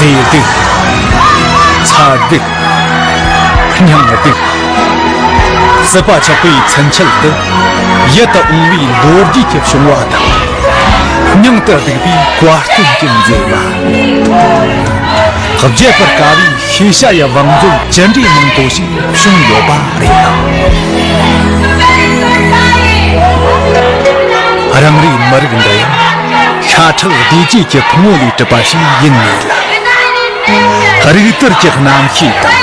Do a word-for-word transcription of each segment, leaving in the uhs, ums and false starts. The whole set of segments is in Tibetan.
ལས་སྡུག་ཚ་སྡུག་སྙིང་སྡུག་སྲིད་པ་ཆགས་པའི་ཚུན་ཆད་དུ། ཡིད་དུ་འོང་བའི་ལོ་རྒྱུས་ཀྱི་བྱུང་བ་དང་། སྙིང་དུ་སྡུག་པའི་བཀའ་བསྟན་གྱི་མཛད་པ། བརྗེད་པར་དཀའ་བའི་ཤེས་བྱ་ཡི་བང་མཛོད་ཅི་འདྲའི་མང་པོ་ཞིག་བྱུང་ཡོད་པ་རེད་དང་། རང་རེའི་མི་རིགས་འདི་ཡང་ཤ་ཁྲག་བདེ་སྐྱིད་ཀྱི་ཕུང་བོ་ལས་གྲུབ་པ་ཞིག་ཡིན་ངེས་ལ། རིག་གཏེར་གྱི་རྣམ་ཤེས་དང་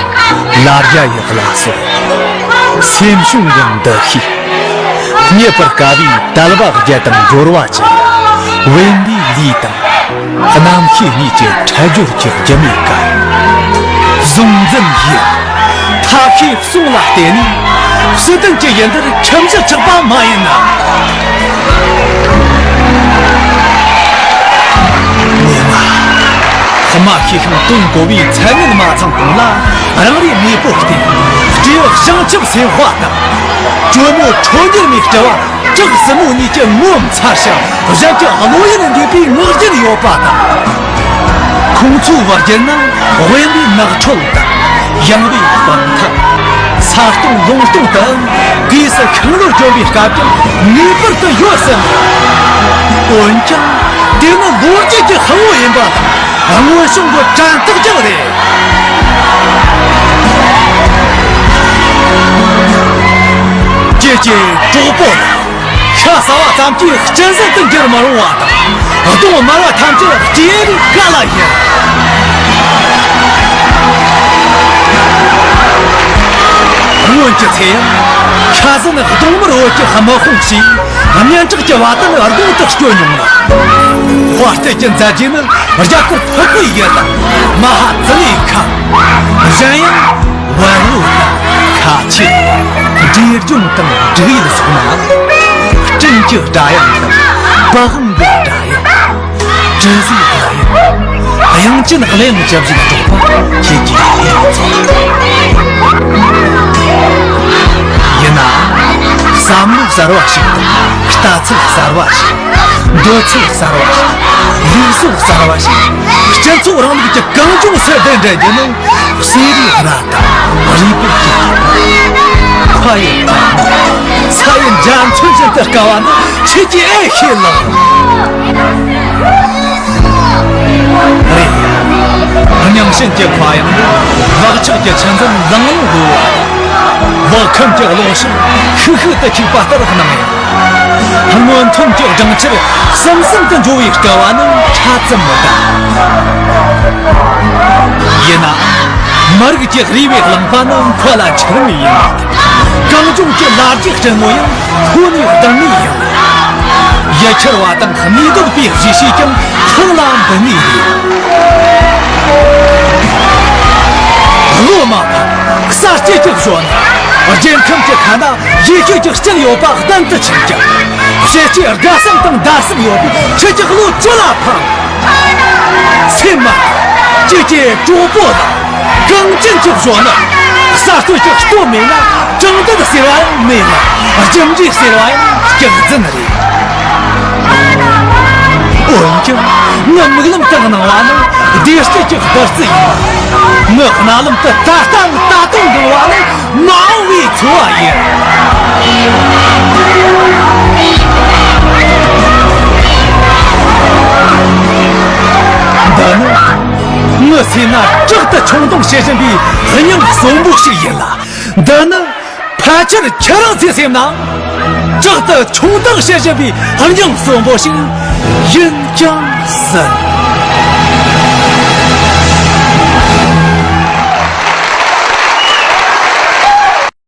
ལ་རྒྱ་ཡི་བླ་སྲོག་སེམས་བྱུང་གི་འདུ་ཤེས། རྙེད་པར་དཀའ་བའི་དལ་བ་བརྒྱད་དང་འབྱོར་བ་བཅུ། བན་དེའི་ལུས་དང་རྣམ་ཤེས་གཉིས་ཀྱི་འཕྲལ་སྦྱོར་གྱི་སྒྱུ་མའི་སྐད། གཟུང་འཛིན་ཡིད། ཐབས་ཤེས་གསུམ་ལ་བརྟེན་ནས་ཕྱི་དོན་གྱི་ཡུལ་འདིར་ཁྱིམ་གཞིས་ཆགས་པ་མ་ཡིན་ན། ངོ་མ། ཧི་མ་ཤི་ཤིང་དོན་གོ་བའི་མཚན་ཉིད་མ་ཚང་གོང་ལ། རང་རེའི་མེས་པོ་སྟེ། སྤྲེའུ་བྱང་ཆུབ་སེམས་དཔའ་དང་། གྱོལ་མོ་ཁྲོ་གཉེར་མའི་སྤྲུལ་བ་བྲག་སྲིན་མོ་གཉིས་ཀྱི་ངོ་མཚར་ཞིང་གཞན་གྱི་བློ་ཡུལ་འདས་པའི་ངག་རྒྱུན་ཡོད་པ་དང་། ཁོང་ཚོའི་བར་གྱུར་ན་དབེན་པའི་ནགས་ཁྲོད་དང་། ཡངས་པའི་སྤང་ཐང་། ས་སྟོང་ལུང་སྟོང་དུའང་གེ་སར་ཤིང་ལོར་བྱོན་པའི་སྐབས་ཀྱང་ངེས་པར་དུ་ཡོད་ཟེར། འོན་ཀྱང་དེ་ནི་ལོ་རྒྱུས་ཀྱི་དཔང་པོ་ཡིན་པ་དང་། སྔོན་བྱུང་གི་དྲན་རྟགས་ཀྱང་རེད། ཀྱེ་ཀྱེ་གྲོགས་པོ། ཤ་ཟ་བ་ཙམ་གྱིས་གཅན་གཟན་དུ་འགྱུར་མི་རུང་བ་དང་། གདོང་དམར་བ་ཐམས་ཅད་སྐྱེ་བའི་རྐ་ལ་ཡིན། སྔོན་གྱི་ཚེ་ཡང་ཤ་ཟན་གདོང་དམར་བོད་ཀྱི་དམག་དཔུང་ཞིག་སྙན་གྲགས་ཀྱི་བ་དན་སྒང་དུ་བསྐྱོད་མྱོང་ལ། དཔའ་རྟུལ་གྱི་མཛད་རྗེས་ནི་རྒྱ་གར་འཕགས་པའི་ཡུལ་དང་མ་ཧཱ་ཙི་ལའི་ཁམས། གཞན་ཡང་བལ་ལུ་དང་ཁ་ཆེ། འབྲས་ལྗོངས་དང་འབྲུག་ཡུལ་སོགས་ན། སྤྲིན་གྱི་སྒྲ་དབྱངས་དང་། འབུ་དབང་གི་སྒྲ་དབྱངས། དྲི་ཟའི་སྒྲ་དབྱངས། དབྱངས་ཅན་གླུ་དབྱངས་ཇི་བཞིན་སྒྲོག་པ་ཁྱེད་ཀྱིས་ཡིད་ལ་ཚོར། ཡིན་ནའང་བསམ་བློ་གསར་བ་ཞིག་དང་། ལྟ་ཚུལ་གསར་བ་ཞིག་འདོད་ཚུལ་གསར་བ་ཞིག་ལུགས་སྲོལ་གསར་བ་ཞིག་སྤྱི་ཚོགས་རིང་ལུགས་ཀྱི་གངས་ལྗོངས་སུ་གདན་འདྲེན་རྒྱུ་ནི། གསེར་རིའི་སྣ་དང་རུས་སྦལ་གྱི་ཁ། ཡི་དྭགས། ས་ཡི་འཇའ་ཚོན་བཞིན་དུ་དཀར་བ་ནི་ཁྱེད་ཀྱིས་ཨེ་ཤེས་ལགས། རེད། རྙིང་ཞེན་གྱི་མཁའ་དབྱིངས་ནི་བག་ཆགས་ཀྱི་ཆུ་འཛིན་ལང་ལོང་ལྷོ་བ། བག་ཁམས་ཀྱི་གློག་ཞུན་ཤུགས་ཤུགས་དུ་འཁྱུག་པ་ལྟར་སྣང་ཡང་། སྔོན་ཐོན་གྱི་སྦྲང་ཆར་ཟིམ་ཟིམ་དུ་འཇོ་བའི་སྐལ་བ་ནི་ཕྲ་ཙམ་མི་གདའ། ཡིན་ནའང་མི་རིགས་ཀྱི་རུས་པའི་རླངས་པ་ནི་མཁོ་ལ་འཁྱུར་ནི་ཡིན། གངས་ལྗོངས་ཀྱི་ལ་རྒྱའི་སྤྲིན་མོ་ཡང་ཁོ་ནས་ལྡིར་ནི་ཡིན། ཡུལ་གྱར་བ་དང་གནས་སྡོད་པའི་གཞིས་བྱེས་ཀྱང་ཐང་ལ་འབུད་ནི་རེད། བློ་མ་ཕམ་ས་སྐྱེས་ཀྱི་གཞོན་ནུ། རྒྱལ་ཁམས་ཀྱི་ཁ་ན་ཡེ་ཤེས་ཀྱི་སྤྱན་ཡོད་པ་གདན་དུ་ཁྲིད་ཀྱང་། ཞེ་ཆེ་དགའ་བསམ་དང་འདར་སེམས་ཡོད་པའི་ཁྱེད་ཀྱི་བློ་ཅི་ལ་ཕམ། སེམས་མ། ཀྱེ་ཀྱེ་གྲོགས་པོ་ལགས། གངས་ཅན་གྱི་གཞོན་ནུ། གསར་གཏོད་ཀྱི་སྟོབས་མེད་ན་དྲང་བདེན་ཟེར་བ་ཡང་མེད་ལ། རྒྱུ་འབྲས་ཟེར་བ་ཡང་སྐྱག་རྫུན་རེད། འོན་ཀྱང་ངའི་མིག་ལམ་དུ་སྣང་བ་ནི་བདེ་སྐྱིད་ཀྱི་བདུད་རྩི་ཡིན། ངའི་རྣ་ལམ་དུ་ད་ལྟ་ད་དུང་འབུལ་བ་ནི་མ་འོངས་པའི་འཚོ་བ་ཡིན། འདི་ནི་ངའི་སེམས་ན་དྲག་ཏུ་ཆུང་འདང་བྱེད་བཞིན་པའི་སྙིང་གསོན་པོ་ཞིག་ཡིན་ལ། འདི་ནི་ཕལ་ཆེར་ཁྱེད་རང་ཚོའི་སེམས་ནའང་དྲག་ཏུ་ཆུང་འདང་བྱེད་བཞིན་པའི་སྙིང་གསོན་པོ་ཞིག་ཡིན་ཀྱང་སྲིད།